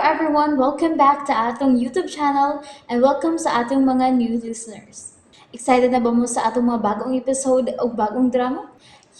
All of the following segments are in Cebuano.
everyone! Welcome back to atong YouTube channel and welcome sa atong mga new listeners. Excited na ba mo sa atong mga bagong episode o bagong drama?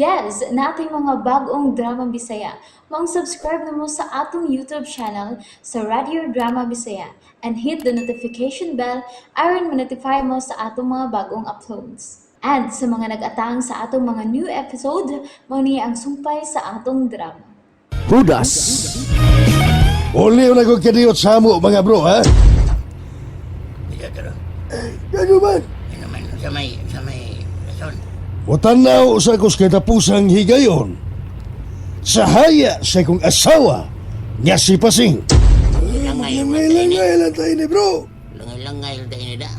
Yes, naa tay mga bagong drama Bisaya. Maong subscribe na mo sa atong YouTube channel sa Radio Drama Bisaya and hit the notification bell aron ma-notify mo sa atong mga bagong uploads. And sa mga nag-atang sa atong mga new episode, mao ni ang sumpay sa atong drama. Hudas. Uli na ko kadiyot sa amo, mga bro, ha? Ito. Gano man? Ano naman sa may rason. Watanaw sa kos katapusang higayon. Sa haya sa kong asawa nga si Pasing. Langay man tayo ni. Langay lang tayo ni bro. Langay-langay tayo ni da.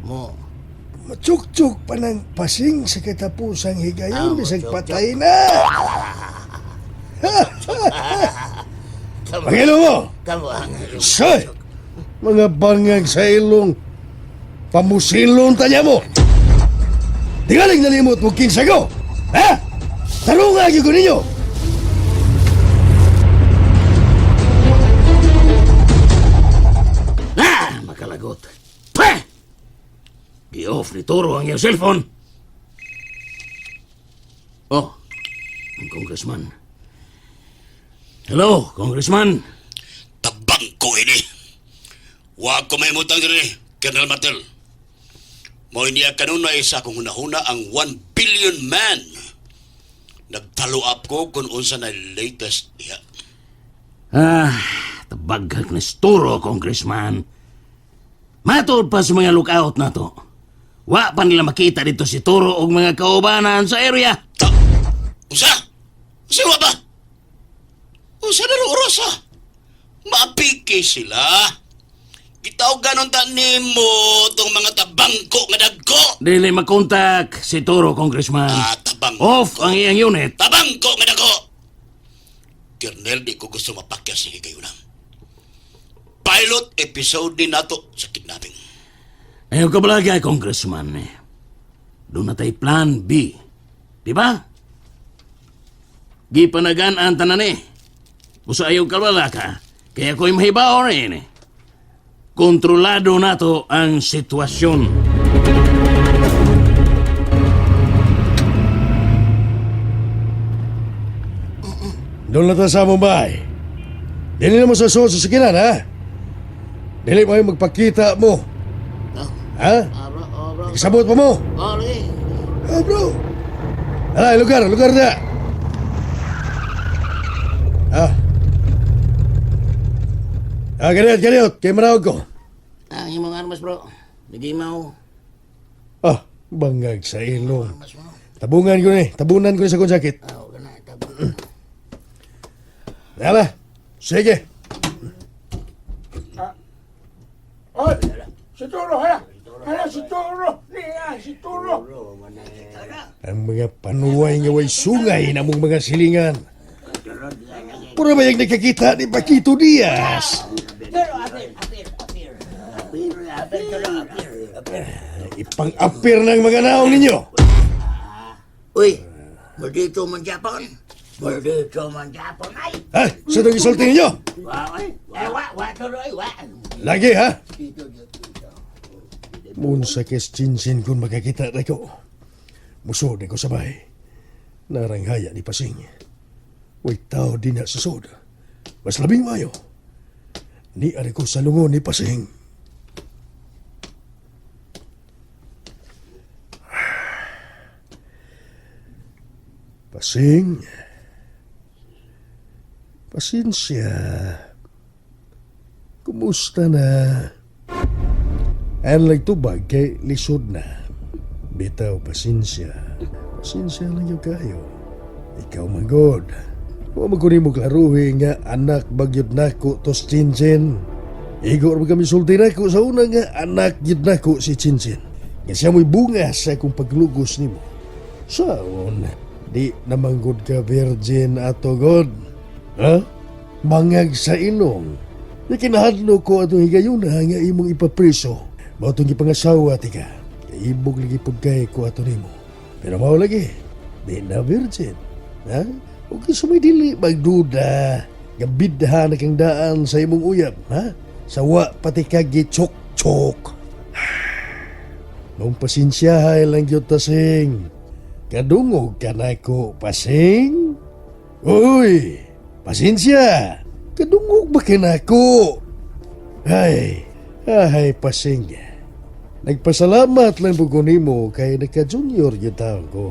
Mo. Matsuk-tsuk pa ng Pasing sa katapusang higayon Ah, bisag matsuk-tsuk. patay na. Kamo. Pangilo mo! Kamo ang Say! Mga bangag sa ilong. Pamusilong tanya mo. Tingaling nalimot mo kinsa ko. Ha? Tarunga gyud ko ninyo. Na, makalagot. Pah! Gi-off ni Toro ang iyang cellphone. Oh, ang congressman. Hello, congressman. Tabang ko ini. Wa ko may mutang diri, Colonel Martel. Mao niya kanunay sa akong hunahuna ang 1 billion man. Nagtalo up ko kung unsa na latest diha. Ah, tabaghag na Toro, congressman. Matod pa sa mga lookout na to. Wa pa nila makita dito si Toro og mga kaubanan sa area. Ta, unsa? Unsa wa ba? Unsa na ro oras ha? Mapiki sila. Gitaw ganon ta nimo tong mga tabangko nga dagko. Dili makontak si Toro, congressman. Ah, tabangko. Off ang iyang unit. Tabangko nga dako. Kernel, di ko gusto mapakya sa higayuna. Pilot episode ni nato sa kidnapping. Ayaw ka balagay, congressman. Eh. Doon na tayo plan B. Di ba? Gipanagan ang tanan eh. Busa ayaw kalwala ka. Kaya ko'y mahibaw rin eh. Kontrolado nato ang sitwasyon. Doon na ta sa among bahay. Dili na mo sa suot sa sakinan, ha? Dili mo yung magpakita mo. Ha? Bro, oh, bro. Isabot pa mo. Oh, lagi. Ah, bro. Ay, lugar, lugar na. Ah. Ah, ganiyot, ganiyot. Kay manawag ko. Ang imong armas, bro. Bigay mo. Ah, bangag sa ilong. Armas mo. Tabungan ko ni, tabunan ko ni sa kong sakit. Oh, gana, tabang. Yala, sige. Oy, si Turo, hala. Hala, si Turo. Niya, si Turo. Ang mga panuway nga way sungay na mong mga silingan. Pura ba yung nakakita ni Paquito Diaz? Ipang-apir ng mga naong ninyo. Uy, maldito man Japon. Maldito man Japon, ay. Ha? Sa itong isulti ninyo? Wa, ay. Wa, wa, wa, Turo, ay, wa. Lagi, ha? Munsa kes chinsin kung makakita na ko. Musod ko sabay. Naranghaya ni Pasing. Way tao din na sa sod. Mas labing mayo. Ni ari ko sa lungon ni Pasing. Pasing. Pasensya. Kumusta na? Ang tubag kay lisod na. Bitaw, pasensya. Pasensya lang yung kayo. Ikaw man god. Wa man ko nimo klaruhi nga anak bagyod nako tos Chinchin. Igo ra kami sulti nako sa una nga anak gyud nako si Chinchin. Nga siya mo'y bunga sa akong paglugos nimo. Saon, di naman gud ka virgin ato god. Ha? Mangag sa ilong. Di kinahadlo ko atong higayuna nga imong ipapriso. Mao tong gipangasawa tika. Ibog lagi pud kay ko ato nimo. Pero mao lagi, di na virgin. Ha? Huwag ka sumay dili magduda. Gabidha na kang daan sa imong uyab, ha? Sawa pati ka gichok-chok. Nung pasensyahay lang yun tasing. Kadungog ka na ko, pasing. Uy, pasensya. Kadungog ba ka na ko? Ay, ay, pasing. Nagpasalamat lang po ko nimo kay naka-junior gyud taon ko.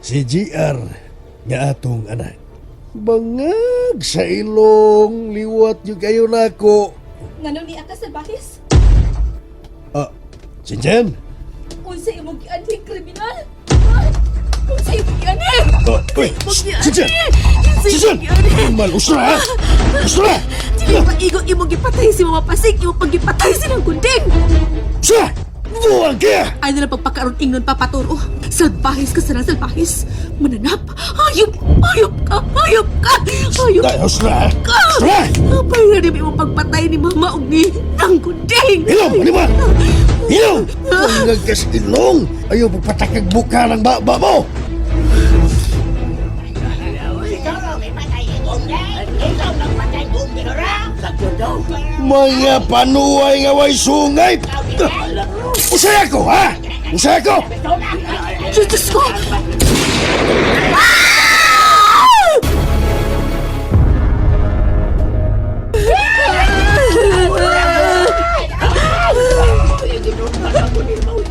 Si GR nga atong anak. Bangag sa ilong, liwat yung kayo nako. Ngano niya ka sa bahis? Ah, Sinjen? Unsa imong gianhi kriminal? Ha? Unsa imong gianhi? Ah, uy, Sinjen! Unsa Sinjen! imong gianhi? Mal, usra ha? Usra! Dili pa igo imong gipatay si Mama Pasig, imong paggipatay silang gunding. Usra! Buwag ka! Ay na lang pagpakaroon ingnon papaturo. Salbahis ka sarang salbahis. Mananap. Hayop! Hayop ka! Hayop ka! Hayop Dai, usra ha? ka! Usra! Apay na rin imong pagpatay ni Mama og ni nang gunding. Ilong, ano ba? Ilong! Bangag ka sa ilong! Ayaw pagpatakag buka ng baba mo! Mga panuay nga way sungay! Usay ako, ha? Usay ako! Diyos ko!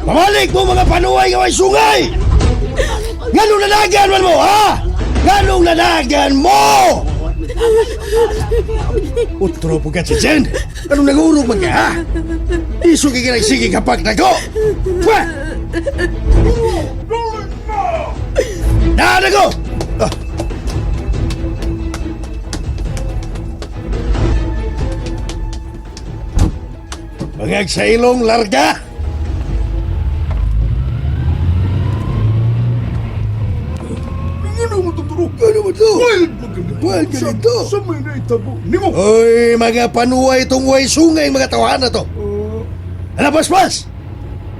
Pamalik mo mga panuay nga way sungay! Nganong lalagan man mo, ha? Nganong lalagan mo? Utro po ka, Chichen! Anong nagurog man ka, ha? Iso kay sige kapag nago! Pwah! Nanago! Ah. Bangag sa ilong, larga! Ano mo to, Turo? Ano ba to? Wild maganda. Wild ka dito. Sa may naitabo. Nimo! Oy, mga panuway itong way sungay mga tawahan na to. Alabas-bas!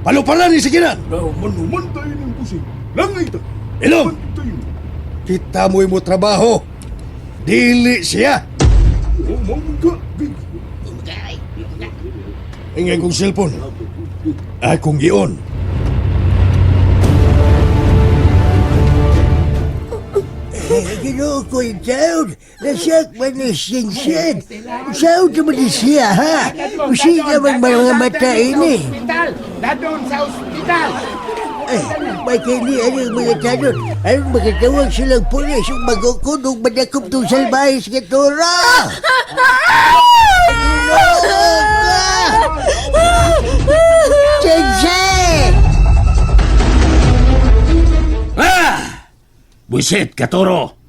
Palupalan ni siginan! Na manuman tayo ng busing. Langay ta. Ilong! Tayo. Kita mo mo trabaho. Dili siya. Oh, mangga. Big. Ingay kong cellphone. Akong ion. Ginoo ko yung taon. Nasak man ni Sinsin. Saan naman ni siya, ha? Usig naman mga mata ini. Ospital! Dadon sa ospital! Eh, may kini ano mga tanon. Anong magkatawag silang pulis yung magkukunong manakop tong salbahis nga tura? Ginoo ka! Sinsin! Ah! Buisit ka, Toro!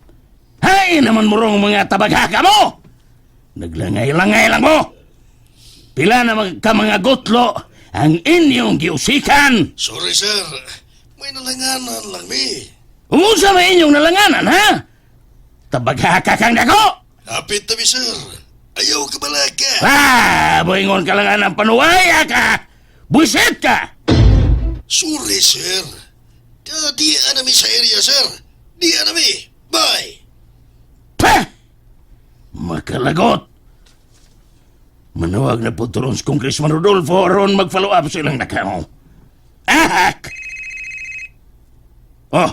Hay naman mo rong mga tabaghaka mo! Naglangay-langay lang mo! Pila na ka mga gutlo ang inyong giusikan! Sorry, sir. May nalanganan lang, mi. Umunsa may inyong nalanganan, ha? Tabaghaka kang dako! Hapit na, mi, sir. Ayaw ka balaka. Ah! Buingon ka lang ng panuwaya ka! Buisit ka! Sorry, sir. Di anami sa area, sir. Di anami. Bye. Pah! Makalagot! Manawag na po turon si Congressman Rodolfo aron mag-follow up silang nakamo. Ahak! Oh!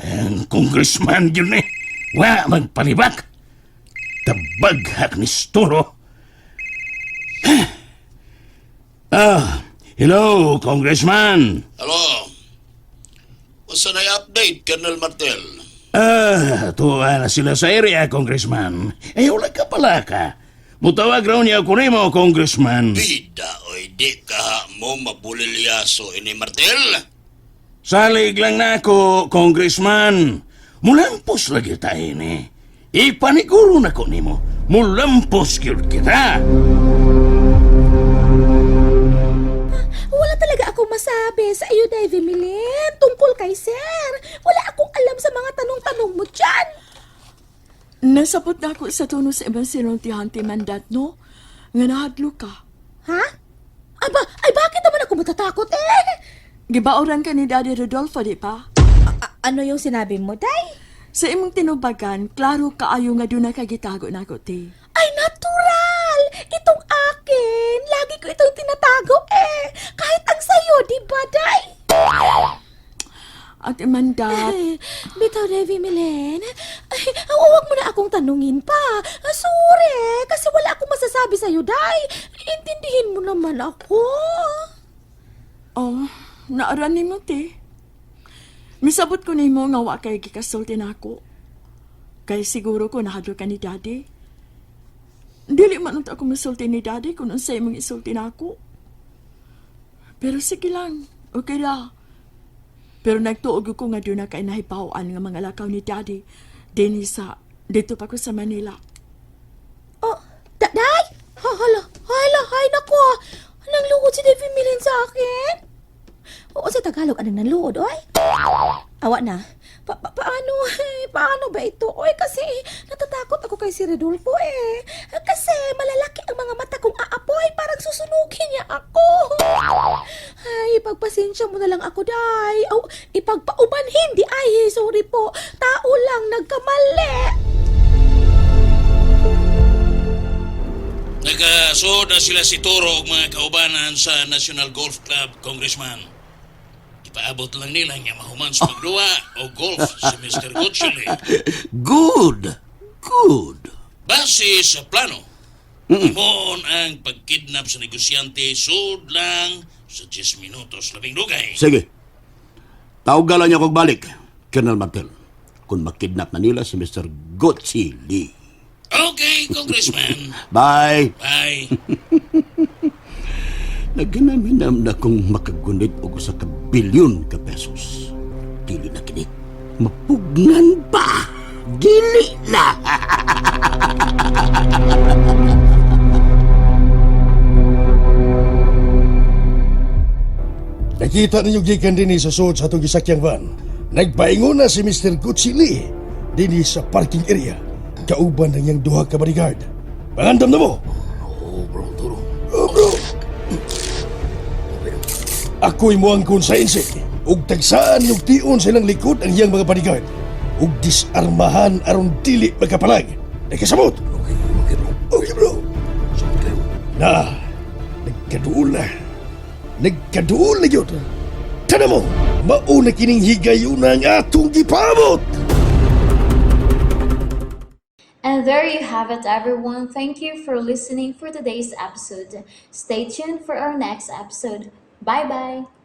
Ang congressman yun eh. Wa magpalibak. Tabaghak ni Storo. Ah, hello, Congressman. Hello. Unsa na update, Colonel Martel? Ah, tuwa na sila sa area, Congressman. Eh, wala ka pala ka. Mutawag raw niya ako nimo, Congressman. Bida oy di ka mo mabulilyaso ini Martel. Salig lang na ako, Congressman. Mulampos lagi tayo ni. Ipaniguro na ko nimo. Mulampos gyud kita. Wala talaga akong masabi sa iyo, Davy Milin, tungkol kay Sir. Wala akong alam sa mga tanong-tanong mo dyan. Nasapot na ako sa tono sa ibang sinultihan ti mandat, no? Nga nahadlo ka. Ha? Aba, ay bakit naman ako matatakot eh? Gibauran ka ni Daddy Rodolfo, di pa? Ano yung sinabi mo, Day? Sa imong tinubagan, klaro kaayo nga doon na kagitago na ako, te. Ay, natural! Itong akin! Lagi ko itong tinatago eh! Kahit ang sayo, di ba, Day? Ate Mandat, Ay, bitaw, Devi Milen. Ay, huwag mo na akong tanungin pa. Ah, sorry, kasi wala akong masasabi sa'yo, Day. Intindihin mo naman ako. Oh, naaranin mo, te. Misabot ko nimo nga wa kay gikasulti nako. Kay siguro ko nahadlok ka ni Daddy. Dili man unta ako masulti ni Daddy kung unsay imong isulti nako. Pero sige lang, okay ra. Pero nagtuog ko nga doon na kay nahibaw-an nga mga lakaw ni Daddy. Dinhi sa, dito pa ko sa Manila. Oh, Day! Ha, hala, hala, hay nako. Nangluod si Devi Milen sa akin. Oo, sa Tagalog, anong nanluod, oy? Awa na. Paano, eh, paano ba ito? Oy, kasi natatakot ako kay si Rodolfo eh. Kasi malalaki ang mga mata kong aapoy, parang susunugin niya ako. Ay, ipagpasensya mo na lang ako, day. Oh, ipagpaumanhin, di ay, sorry po. Tao lang, nagkamali. Nagasuod na sila si Toro og mga kaubanan sa National Golf Club, Congressman. Ipaabot lang nila nga mahuman sa pagduwa o golf si Mr. Gutchili. Good. Good. Base sa plano, himuon ang pagkidnap sa negosyante sud lang sa 10 minutos labing dugay. Sige. Tawgalan niya kog balik, Colonel Martel. Kung makidnap na nila si Mr. Gucci Lee. Okay, Congressman. Bye! Bye. Naginaminam na kong makagunit og usa ka bilyon ka pesos. Dili na kini. Mapugnan pa! Dili na! Nakita ninyo gikan dinhi sa suod sa atong gisakyang van. Nagpaingon na si Mr. Gucci Lee dinhi sa parking area. Kauban ang iyang duha ka bodyguard. Pangandam na mo! Oh, bro, Toro. Oh, bro! Ako'y muangkon sa insik. Ug tagsaan yung tion sa ilang likod ang iyang mga bodyguard. Ug disarmahan aron dili makapalag. Nakasabot! Okay, okay bro. Okay bro! Sabot kayo. Na, nagkaduol na. Nagkaduol na yun. Tana mo, mauna kining higayuna ang atong gipamot! And there you have it, everyone. Thank you for listening for today's episode. Stay tuned for our next episode. Bye bye.